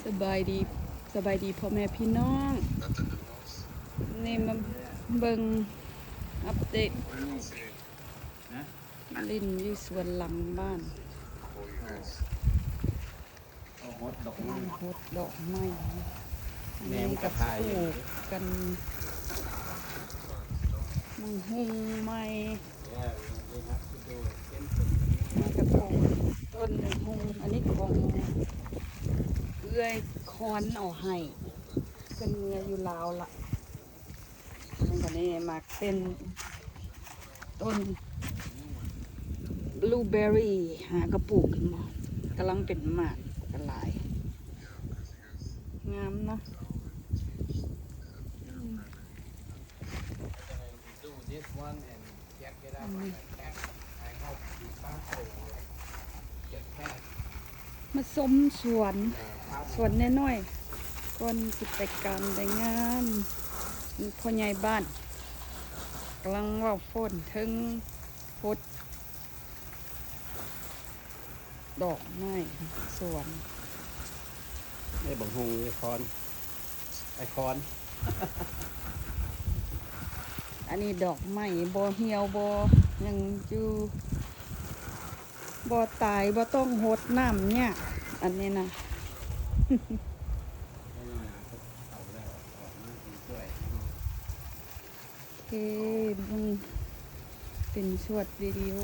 ສະບາຍດີ ສະບາຍດີພໍ່ແມ່ພີ່ນ້ອງ. ນີ້ມາເບິ່ງອັບເດດ ມາຫຼິ້ນຢູ່ສວນຫຼັງບ້ານ. ເອົາຫົດດອກໄມ້ ຫົດດອກໄມ້. ອັນນີ້ກໍປູກກັນ ບັກຫຸ່ງໃໝ່. ມັນກະປູກຕົ້ນບັກຫຸ່ງ. ອັນນີ້ຂອງເອື້ອຍຄອນເອົາໃຫ້ ເພິ່ນເມືອຢູ່ລາວລະ. ອັນນີ້ມັກເປັນຕົ້ນບລູເບີຣີ ຫາກະປູກເຫັນບໍ່ ກຳລັງເປັນໝາກກະຫຼາຍ ງາມເນາະ. Do this one and check it out on the cat. I hope you pass it. ມາຊົມສວນ ສວນນ້ອຍໆ ກ່ອນຊິໄປການໄປງານ. ພໍ່ໃຫຍ່ບ້ານກຳລັງເວົ້າໂຟນເຖິງ ຫົດດອກໄມ້ສວນ. ໄດ້ບັກຫຸ່ງ ໄອ້ຄອນ ໄອ້ຄອນ. ອັນນີ້ດອກໄມ້ບໍ່ຫ່ຽວ ບໍ່ຫຍັງຢູ່ ບໍ່ຕາຍ ບໍ່ຕ້ອງຫົດນ້ຳຍາກ ອັນນີ້ນະ. ໂອເຄ ເບິ່ງເປັນຊວດວິດີໂອ.